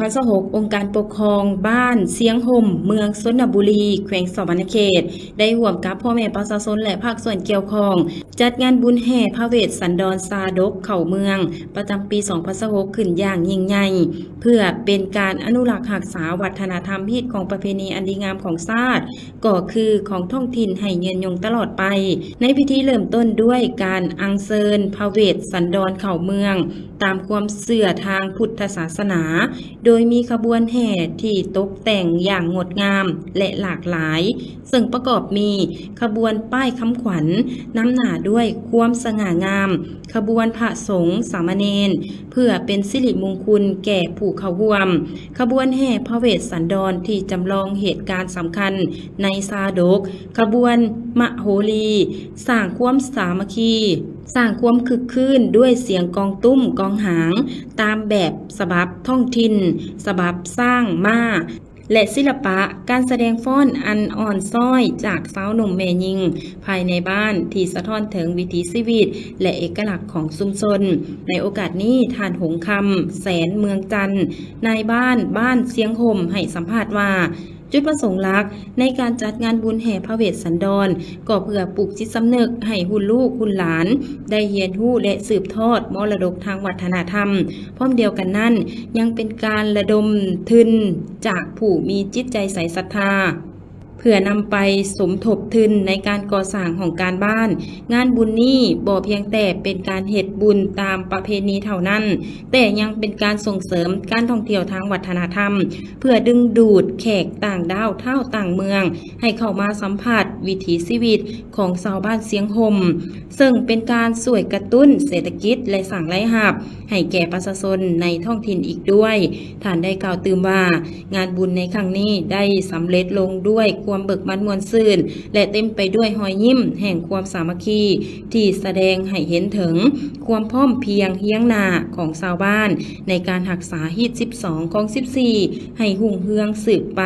ພັນຊາວຫົກ ອົງການປົກຄອງບ້ານຊຽງຫົ່ມ ເມືອງຊົນນະບູລີ ແຂວງສະຫວັນນະເຂດ ໄດ້ຮ່ວມກັບພໍ່ແມ່ປະຊາຊົນ ແລະ ພາກສ່ວນກ່ຽວຂ້ອງ ຈັດງານບຸນແຫ່ພະເວດສັນດອນຊາດົກເຂົ້າເມືອງ ປະຈຳປີສອງພັນຊາວຫົກ ຂຶ້ນຢ່າງຍິ່ງໃຫຍ່ ເພື່ອເປັນການອະນຸລັກຮັກສາວັດທະນະທຳຮີດຄອງປະເພນີອັນດີງາມຂອງຊາດ ກໍຄືຂອງທ້ອງຖິ່ນໃຫ້ຍືນຍົງຕະຫຼອດໄປ. ໃນພິທີເລີ່ມຕົ້ນດ້ວຍການອັນເຊີນພະເວດສັນດອນເຂົ້າເມືອງ ຕາມຄວາມເຊື່ອທາງພຸດທະສາສະໜາ, ໂດຍມີຂະບວນແຫ່ທີ່ຕົກແຕ່ງຢ່າງງົດງາມ ແລະ ຫຼາກຫຼາຍ, ເຊິ່ງປະກອບມີຂະບວນປ້າຍຄຳຂວັນ ນຳໜ້າດ້ວຍຄວາມສະຫງ່າງາມ, ຂະບວນພະສົງສາມະເນນ ເພື່ອເປັນສິລິມຸງຄຸນແກ່ຜູ້ເຂົ້າຮ່ວມ, ຂະບວນແຫ່ພະເວດສັນດອນທີ່ຈຳລອງເຫດການສຳຄັນໃນຊາດົກ, ຂະບວນມະໂຫຣີ ສ້າງຄວາມສາມັກຄີ, ສ້າງຄວາມຄຶກຄື້ນດ້ວຍສຽງກອງຕຸ້ມກອງຫາງ ຕາມແບບສະບັບທ້ອງຖິ່ນ, ສະບັບຊ້າງມ້າ ແລະ ສິລະປະການສະແດງຟ້ອນອັນອ່ອນຊ້ອຍຈາກຊາວໜຸ່ມແມ່ຍິງພາຍໃນບ້ານ ທີ່ສະທ້ອນເຖິງວິຖີຊີວິດ ແລະ ເອກະລັກຂອງຊຸມຊົນ. ໃນໂອກາດນີ້, ທ່ານ ຫົງຄຳ ແສນເມືອງຈັນ ນາຍບ້ານບ້ານຊຽງຫົ່ມ ໃຫ້ສຳພາດວ່າ ຈຸດປະສົງຫຼັກໃນການຈັດງານບຸນແຫ່ພະເວດສັນດອນ ກໍເພື່ອປູກຈິດສຳນຶກໃຫ້ຮຸ່ນລູກຮຸ່ນຫຼານໄດ້ຮຽນຮູ້ ແລະ ສືບທອດມໍລະດົກທາງວັດທະນະທຳ. ພ້ອມດຽວກັນນັ້ນ, ຍັງເປັນການລະດົມທຶນຈາກຜູ້ມີຈິດໃຈໃສສັດທາ ເພື່ອນຳໄປສົມທົບທຶນໃນການກໍ່ສ້າງຫ້ອງການບ້ານ. ງານບຸນນີ້ບໍ່ພຽງແຕ່ເປັນການເຮັດບຸນຕາມປະເພນີເທົ່ານັ້ນ, ແຕ່ຍັງເປັນການສົ່ງເສີມການທ່ອງທ່ຽວທາງວັດທະນະທຳ ເພື່ອດຶງດູດແຂກຕ່າງດ້າວທ້າວຕ່າງເມືອງ ໃຫ້ເຂົ້າມາສຳຜັດວິຖີຊີວິດຂອງຊາວບ້ານຊຽງຫົ່ມ, ເຊິ່ງເປັນການຊ່ວຍກະຕຸ້ນເສດຖະກິດ ແລະ ສ້າງລາຍຮັບໃຫ້ແກ່ປະຊາຊົນໃນທ້ອງຖິ່ນອີກດ້ວຍ. ທ່ານໄດ້ກ່າວຕື່ມວ່າ, ງານບຸນໃນຄັ້ງນີ້ໄດ້ສຳເລັດລົງດ້ວຍຄວາມເບີກບານມ່ວນຊື່ນ ແລະ ເຕັມໄປດ້ວຍຮອຍຍິ້ມແຫ່ງຄວາມສາມັກຄີ ທີ່ສະແດງໃຫ້ເຫັນເຖິງຄວາມພ້ອມພຽງຮຽງໜ້າຂອງຊາວບ້ານ ໃນການຮັກສາຮີດສິບສອງ ຄອງສິບສີ່ ໃຫ້ຮຸ່ງເຮືອງສືບໄປ.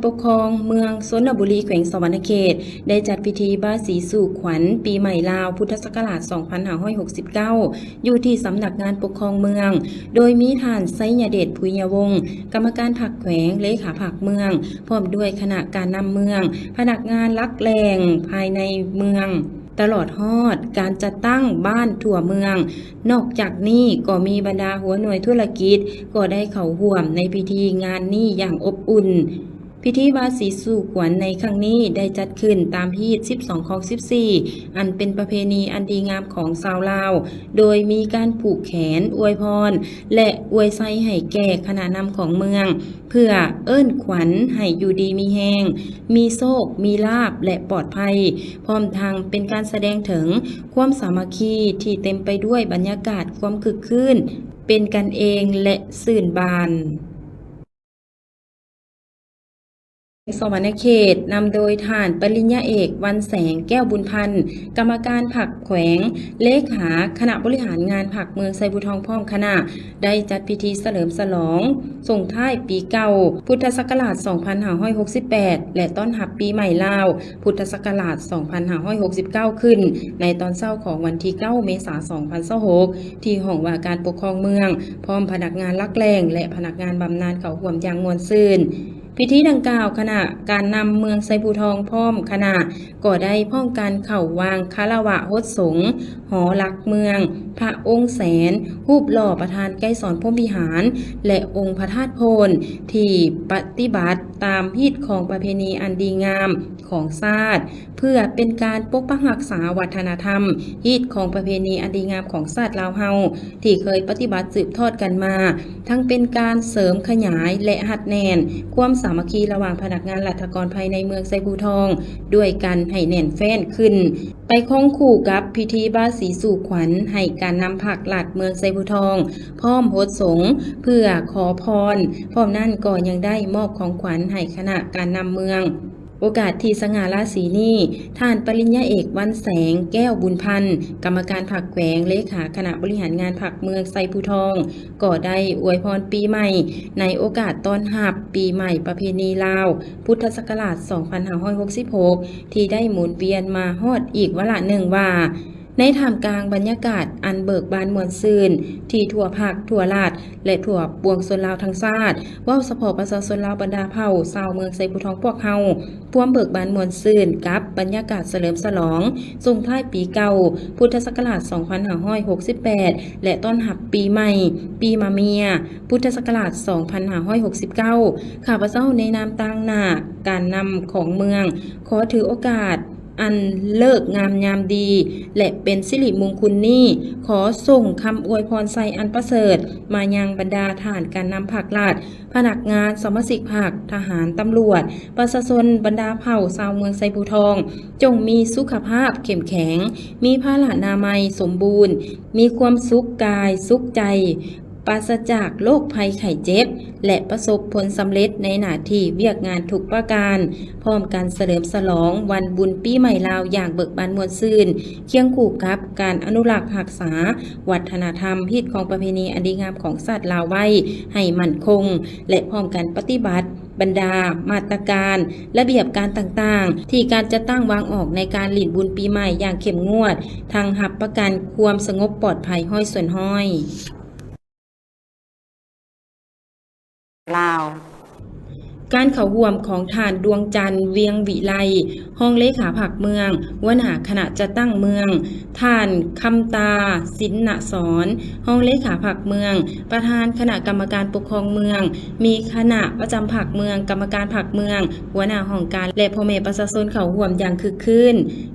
ປົກຄອງເມືອງຊົນນະບູລີ ແຂວງສະຫວັນນະເຂດ ໄດ້ຈັດພິທີບາສີສູ່ຂວັນປີໃໝ່ລາວ ພຸດທະສັກກະລາດສອງພັນຫ້າຮ້ອຍຫົກສິບເກົ້າ ຢູ່ທີ່ສຳນັກງານປົກຄອງເມືອງ, ໂດຍມີທ່ານ ໄຊຍະເດດ ຜຸຍຍະວົງ ກຳມະການພັກແຂວງ, ເລຂາພັກເມືອງ, ພ້ອມດ້ວຍຄະນະການນຳເມືອງ, ພະນັກງານຫຼັກແຫຼ່ງພາຍໃນເມືອງ, ຕະຫຼອດຮອດການຈັດຕັ້ງບ້ານທົ່ວເມືອງ. ນອກຈາກນີ້ກໍມີບັນດາຫົວໜ່ວຍທຸລະກິດກໍໄດ້ເຂົ້າຮ່ວມໃນພິທີງານນີ້ຢ່າງອົບອຸ່ນ. ພິທີບາສີສູ່ຂວັນໃນຄັ້ງນີ້ໄດ້ຈັດຂຶ້ນຕາມຮີດສິບສອງ ຄອງສິບສີ່ ອັນເປັນປະເພນີອັນດີງາມຂອງຊາວລາວ, ໂດຍມີການຜູກແຂນ, ອວຍພອນ ແລະ ອວຍໄຊໃຫ້ແກ່ຄະນະນຳຂອງເມືອງ ເພື່ອເອີ້ນຂວັນໃຫ້ຢູ່ດີມີແຮງ, ມີໂຊກ, ມີລາບ ແລະ ປອດໄພ, ພ້ອມທັງເປັນການສະແດງເຖິງຄວາມສາມັກຄີທີ່ເຕັມໄປດ້ວຍບັນຍາກາດຄວາມຄຶກຄື້ນ, ເປັນກັນເອງ ແລະ ຊື່ນບານ. ສະຫວັນນະເຂດ ນຳໂດຍທ່ານປະລິນຍາເອກ ວັນແສງ ແກ້ວບຸນພັນ ກຳມະການພັກແຂວງ, ເລຂາຄະນະບໍລິຫານງານພັກເມືອງໄຊພູທອງ ພ້ອມຄະນະ ໄດ້ຈັດພິທີສະເຫຼີມສະຫຼອງສົ່ງທ້າຍປີເກົ່າ ພຸດທະສັກກະລາດສອງພັນຫ້າຮ້ອຍຫົກສິບແປດ ແລະ ຕ້ອນຮັບປີໃໝ່ລາວ ພຸດທະສັກກະລາດສອງພັນຫ້າຮ້ອຍຫົກສິບເກົ້າ ຂຶ້ນໃນຕອນເຊົ້າຂອງວັນທີເກົ້າ ເມສາ ສອງພັນຊາວຫົກ ທີ່ຫ້ອງວ່າການປົກຄອງເມືອງ, ພ້ອມພະນັກງານຫຼັກແຫຼ່ງ ແລະ ພະນັກງານບຳນານເຂົ້າຮ່ວມຢ່າງມ່ວນຊື່ນ. ພິທີດັ່ງກ່າວ, ຄະນະການນຳເມືອງໄຊພູທອງພ້ອມຄະນະ ກໍໄດ້ພ້ອມກັນເຂົ້າວາງຄາລະວະຫົດສົງ ຫໍຫຼັກເມືອງ, ພະອົງແສນ, ຮູບຫຼໍ່ປະທານໄກສອນພົມວິຫານ ແລະ ອົງພະທາດໂພນ ທີ່ປະຕິບັດຕາມຮີດຄອງປະເພນີອັນດີງາມຂອງຊາດ ເພື່ອເປັນການປົກປັກຮັກສາວັດທະນະທຳ, ຮີດຄອງປະເພນີອັນດີງາມຂອງຊາດລາວເຮົາ ທີ່ເຄີຍປະຕິບັດສືບທອດກັນມາ, ທັງເປັນການເສີມຂະຫຍາຍ ແລະ ຮັດແໜ້ນຄວາມສາມັກຄີລະຫວ່າງພະນັກງານລັດຖະກອນພາຍໃນເມືອງໄຊພູທອງ ດ້ວຍກັນໃຫ້ແໜ້ນແຟ້ນຂຶ້ນ, ໄປຄອງຄູ່ກັບພິທີບາສີສູ່ຂວັນໃຫ້ການນຳພັກລັດເມືອງໄຊພູທອງ ພ້ອມຫົດສົງ ເພື່ອຂໍພອນ, ພ້ອມນັ້ນກໍຍັງໄດ້ມອບຂອງຂວັນໃຫ້ຄະນະການນຳເມືອງ. ໂອກາດທີ່ສະຫງ່າລາສີນີ້, ທ່ານປະລິນຍາເອກ ວັນແສງ ແກ້ວບຸນພັນ ກຳມະການພັກແຂວງ, ເລຂາຄະນະບໍລິຫານງານພັກເມືອງໄຊພູທອງ ກໍໄດ້ອວຍພອນປີໃໝ່ ໃນໂອກາດຕ້ອນຮັບປີໃໝ່ປະເພນີລາວ ພຸດທະສັກກະລາດສອງພັນຫ້າຮ້ອຍຫົກສິບຫົກ ທີ່ໄດ້ໝູນວຽນມາຮອດອີກວາລະໜຶ່ງວ່າ, ໃນທ່າມກາງບັນຍາກາດອັນເບີກບານມ່ວນຊື່ນ ທີ່ທົ່ວພັກ, ທົ່ວລັດ ແລະ ທົ່ວປວງຊົນລາວທັງຊາດ, ເວົ້າສະເພາະປະຊາຊົນລາວບັນດາເຜົ່າຊາວເມືອງໄຊພູທອງພວກເຮົາ, ພວມເບີກບານມ່ວນຊື່ນກັບບັນຍາກາດສະເຫຼີມສະຫຼອງສົ່ງທ້າຍປີເກົ່າ ພຸດທະສັກກະລາດສອງພັນຫ້າຮ້ອຍຫົກສິບແປດ ແລະ ຕ້ອນຮັບປີໃໝ່, ປີມະເມຍ ພຸດທະສັກກະລາດສອງພັນຫ້າຮ້ອຍຫົກສິບເກົ້າ, ຂ້າພະເຈົ້າໃນນາມຕາງໜ້າການນຳຂອງເມືອງ ຂໍຖືໂອກາດ ອັນເລີກງາມຍາມດີ ແລະ ເປັນສິລິມຸງຄຸນນີ້, ຂໍສົ່ງຄຳອວຍພອນໄຊອັນປະເສີດມາຍັງບັນດາທ່ານການນຳພັກລັດ, ພະນັກງານ, ສະມາຊິກພັກ, ທະຫານ, ຕຳຫຼວດ, ປະຊາຊົນບັນດາເຜົ່າຊາວເມືອງໄຊພູທອງ, ຈົ່ງມີສຸຂະພາບເຂັ້ມແຂງ, ມີພະລານາໄມສົມບູນ, ມີຄວາມສຸກກາຍສຸກໃຈ, ປາສະຈາກໂລກໄພໄຂ້ເຈັບ ແລະ ປະສົບຜົນສຳເລັດໃນໜ້າທີ່ວຽກງານທຸກປະການ, ພ້ອມກັນສະເຫຼີມສະຫຼອງວັນບຸນປີໃໝ່ລາວຢ່າງເບີກບານມ່ວນຊື່ນ, ຄຽງຄູ່ກັບການອະນຸລັກຮັກສາວັດທະນະທຳ, ຮີດຄອງປະເພນີອັນດີງາມຂອງຊາດລາວໄວ້ໃຫ້ໝັ້ນຄົງ ແລະ ພ້ອມກັນປະຕິບັດບັນດາມາດຕະການ, ລະບຽບການຕ່າງໆ ທີ່ການຈັດຕັ້ງວາງອອກໃນການຫຼິ້ນບຸນປີໃໝ່ຢ່າງເຂັ້ມງວດ, ທັງຮັບປະກັນຄວາມສະຫງົບປອດໄພຮ້ອຍສ່ວນຮ້ອຍ. ລາວ. ການເຂົ້າຮ່ວມຂອງທ່ານ ດວງຈັນ ວຽງວິໄລ ຮອງເລຂາພັກເມືອງ, ຫົວໜ້າຄະນະຈັດຕັ້ງເມືອງ, ທ່ານ ຄຳຕາ ສິນນະສອນ ຮອງເລຂາພັກເມືອງ, ປະທານຄະນະກຳມະການປົກຄອງເມືອງ, ມີຄະນະປະຈຳພັກເມືອງ, ກຳມະການພັກເມືອງ, ຫົວໜ້າຫ້ອງການ ແລະ ພໍ່ແມ່ປະຊາຊົນເຂົ້າຮ່ວມຢ່າງຄຶກຄື້ນ.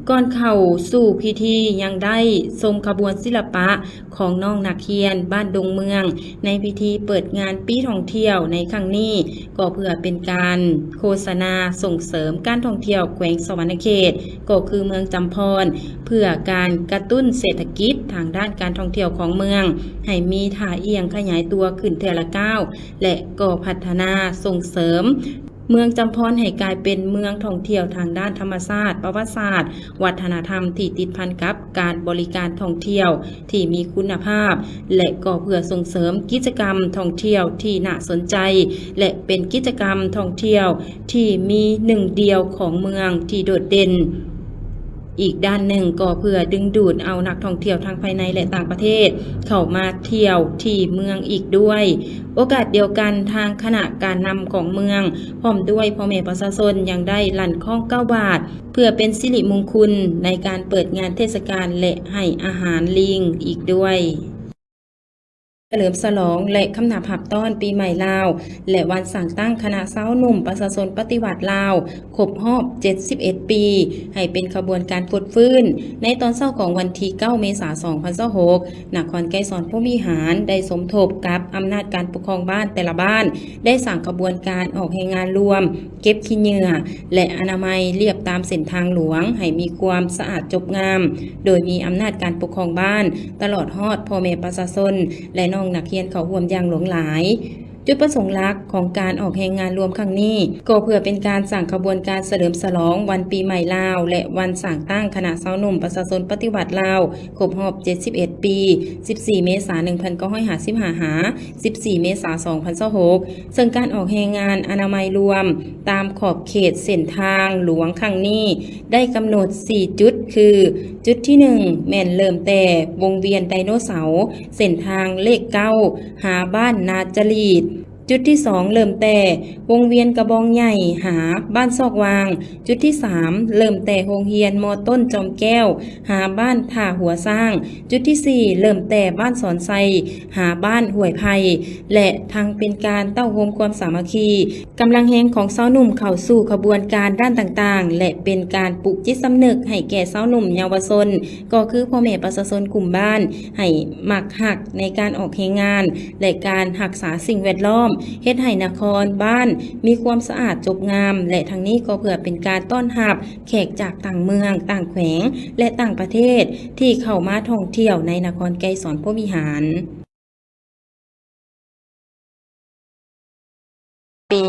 ກ່ອນເຂົ້າສູ່ພິທີ ຍັງໄດ້ຊົມຂະບວນສິລະປະ ຂອງນ້ອງນັກຮຽນບ້ານດົງເມືອງ ໃນພິທີເປີດງານປີທ່ອງທ່ຽວໃນຄັ້ງນີ້ ກໍເພື່ອເປັນການໂຄສະນາສົ່ງເສີມການທ່ອງທ່ຽວແຂວງສະຫວັນນະເຂດ ກໍຄືເມືອງຈຳພອນ ເພື່ອການກະຕຸ້ນເສດຖະກິດທາງດ້ານການທ່ອງທ່ຽວຂອງເມືອງ ໃຫ້ມີທ່າອ່ຽງຂະຫຍາຍຕົວຂຶ້ນເທື່ອລະກ້າວ ແລະ ກໍພັດທະນາສົ່ງເສີມ ເມືອງຈຳພອນໃຫ້ກາຍເປັນເມືອງທ່ອງທ່ຽວທາງດ້ານທຳມະຊາດ, ປະຫວັດສາດ, ວັດທະນະທຳທີ່ຕິດພັນກັບການບໍລິການທ່ອງທ່ຽວທີ່ມີຄຸນນະພາບ ແລະ ກໍເພື່ອສົ່ງເສີມກິດຈະກຳທ່ອງທ່ຽວທີ່ໜ້າສົນໃຈ ແລະ ເປັນກິດຈະກຳທ່ອງທ່ຽວທີ່ມີໜຶ່ງດຽວຂອງເມືອງທີ່ໂດດເດັ່ນ. ອີກດ້ານໜຶ່ງກໍເພື່ອດຶງດູດເອົານັກທ່ອງທ່ຽວທັງພາຍໃນ ແລະ ຕ່າງປະເທດເຂົ້າມາທ່ຽວທີ່ເມືອງອີກດ້ວຍ. ໂອກາດດຽວກັນ, ທາງຄະນະການນຳຂອງເມືອງ ພ້ອມດ້ວຍພໍ່ແມ່ປະຊາຊົນ ຍັງໄດ້ລັ່ນຄ້ອງເກົ້າບາດ ເພື່ອເປັນສິລິມຸງຄຸນໃນການເປີດງານເທດສະການ ແລະ ໃຫ້ອາຫານລີງອີກດ້ວຍ. ສະເຫຼີມສະຫຼອງ ແລະ ຄຳນັບຮັບຕ້ອນປີໃໝ່ລາວ ແລະ ວັນສ້າງຕັ້ງຄະນະຊາວໜຸ່ມປະຊາຊົນປະຕິວັດລາວ ຄົບຮອບເຈັດສິບເອັດປີ ໃຫ້ເປັນຂະບວນການຟົດຟື້ນ. ໃນຕອນເຊົ້າຂອງວັນທີເກົ້າ ເມສາ ສອງພັນຊາວຫົກ, ນະຄອນໄກສອນພົມວິຫານ ໄດ້ສົມທົບກັບອຳນາດການປົກຄອງບ້ານແຕ່ລະບ້ານ ໄດ້ສ້າງຂະບວນການອອກແຮງງານລວມ ເກັບຂີ້ເຫຍື້ອ ແລະ ອະນາໄມລຽບຕາມເສັ້ນທາງຫຼວງ ໃຫ້ມີຄວາມສະອາດຈົບງາມ, ໂດຍມີອຳນາດການປົກຄອງບ້ານ ຕະຫຼອດຮອດພໍ່ແມ່ປະຊາຊົນ ແລະ ນ້ອງນັກຮຽນເຂົ້າຮ່ວມຢ່າງຫຼວງຫຼາຍ. ຈຸດປະສົງຫຼັກຂອງການອອກແຮງງານລວມຄັ້ງນີ້ ກໍເພື່ອເປັນການສ້າງຂະບວນການສະເຫຼີມສະຫຼອງວັນປີໃໝ່ລາວ ແລະ ວັນສ້າງຕັ້ງຄະນະຊາວໜຸ່ມປະຊາຊົນປະຕິວັດລາວ ຄົບຮອບເຈັດສິບເອັດປີ ສິບສີ່ ເມສາ ໜຶ່ງພັນເກົ້າຮ້ອຍຫ້າສິບຫ້າ ຫາ ສິບສີ່ ເມສາ ສອງພັນຊາວຫົກ ເຊິ່ງການອອກແຮງງານອະນາໄມລວມຕາມຂອບເຂດເສັ້ນທາງຫຼວງຄັ້ງນີ້ ໄດ້ກຳນົດສີ່ຈຸດ ຄື ຈຸດທີໜຶ່ງ ແມ່ນເລີ່ມແຕ່ວົງວຽນໄດໂນເສົາ ເສັ້ນທາງເລກເກົ້າ ຫາບ້ານນາຈະລີດ. ຈຸດທີສອງ ເລີ່ມແຕ່ວົງວຽນກະບອງໃຫຍ່ ຫາບ້ານຊອກຫວ່າງ. ຈຸດທີສາມ ເລີ່ມແຕ່ໂຮງຮຽນ ມ.ຕົ້ນ ຈອມແກ້ວ ຫາບ້ານທ່າຫົວຊ້າງ. ຈຸດທີສີ່ ເລີ່ມແຕ່ບ້ານສອນໄຊ ຫາບ້ານຫ້ວຍໄຜ່ ແລະ ທັງເປັນການເຕົ້າໂຮມຄວາມສາມັກຄີ ກຳລັງແຮງຂອງຊາວໜຸ່ມເຂົ້າສູ່ຂະບວນການດ້ານຕ່າງໆ ແລະ ເປັນການປຸກຈິດສຳນຶກໃຫ້ແກ່ຊາວໜຸ່ມເຍົາວະຊົນ ກໍຄືພໍ່ແມ່ປະຊາຊົນກຸ່ມບ້ານ ໃຫ້ມັກຮັກໃນການອອກແຮງງານ ແລະ ການຮັກສາສິ່ງແວດລ້ອມ, ເຮັດໃຫ້ນະຄອນບ້ານມີຄວາມສະອາດຈົບງາມ ແລະ ທັງນີ້ກໍເພື່ອເປັນການຕ້ອນຮັບແຂກຈາກຕ່າງເມືອງ, ຕ່າງແຂວງ ແລະ ຕ່າງປະເທດ ທີ່ເຂົ້າມາທ່ອງທ່ຽວໃນນະຄອນໄກສອນພົມວິຫານ. ປີ.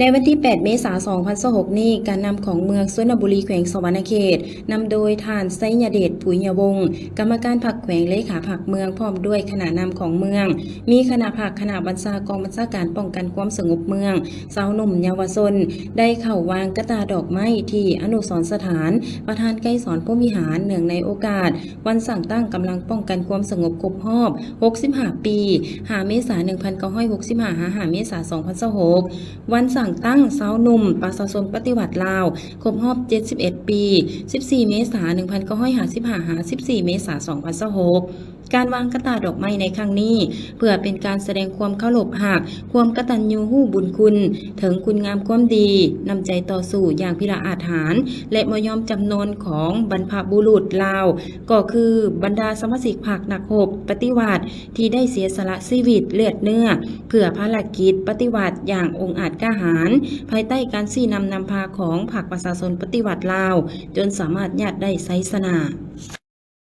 ໃນວັນທີແປດ ເມສາ ສອງພັນຊາວຫົກນີ້, ການນຳຂອງເມືອງຊົນນະບູລີ ແຂວງສະຫວັນນະເຂດ ນຳໂດຍທ່ານ ໄຊຍະເດດ ຜຸຍຍະວົງ ກຳມະການພັກແຂວງ ເລຂາພັກເມືອງ ພ້ອມດ້ວຍຄະນະນຳຂອງເມືອງ, ມີຄະນະພັກ, ຄະນະບັນຊາ, ກອງບັນຊາການປ້ອງກັນຄວາມສະຫງົບເມືອງ, ຊາວໜຸ່ມເຍົາວະຊົນ ໄດ້ເຂົ້າວາງກະຕ່າດອກໄມ້ທີ່ອະນຸສອນສະຖານ ປະທານໄກສອນ ພົມວິຫານ ເນື່ອງໃນໂອກາດ ວັນສ້າງຕັ້ງກຳລັງປ້ອງກັນຄວາມສະຫງົບຄົບຮອບຫົກສິບຫ້າປີ, ຫ້າ ເມສາ ໜຶ່ງພັນເກົ້າຮ້ອຍຫົກສິບຫ້າ ຫາ ຫ້າ ເມສາ ສອງພັນຊາວຫົກ, ວັນສ້າງຕັ້ງຊາວໜຸ່ມປະຊາຊົນປະຕິວັດລາວ ຄົບຮອບເຈັດສິບເອັດປີ, ສິບສີ່ ເມສາ ໜຶ່ງພັນເກົ້າຮ້ອຍຫ້າສິບຫ້າ ຫາ ສິບສີ່ ເມສາ ສອງພັນຊາວຫົກ. ການວາງກະຕ່າດອກໄມ້ໃນຄັ້ງນີ້ ເພື່ອເປັນການສະແດງຄວາມເຄົາລົບຮັກ, ຄວາມກະຕັນຍູຮູ້ບຸນຄຸນ ເຖິງຄຸນງາມຄວາມດີ, ນ້ຳໃຈຕໍ່ສູ້ຢ່າງພິລະອາດຫານ ແລະ ບໍ່ຍອມຈຳນົນຂອງບັນພະບຸລຸດລາວ, ກໍຄືບັນດາສະມາຊິກພັກນັກຮົບປະຕິວັດ ທີ່ໄດ້ເສຍສະຫຼະຊີວິດເລືອດເນື້ອ ເພື່ອພາລະກິດປະຕິວັດຢ່າງອົງອາດກ້າຫານ ພາຍໃຕ້ການຊີ້ນຳນຳພາຂອງພັກປະຊາຊົນປະຕິວັດລາວ, ຈົນສາມາດຍາດໄດ້ໄຊຊະນະ.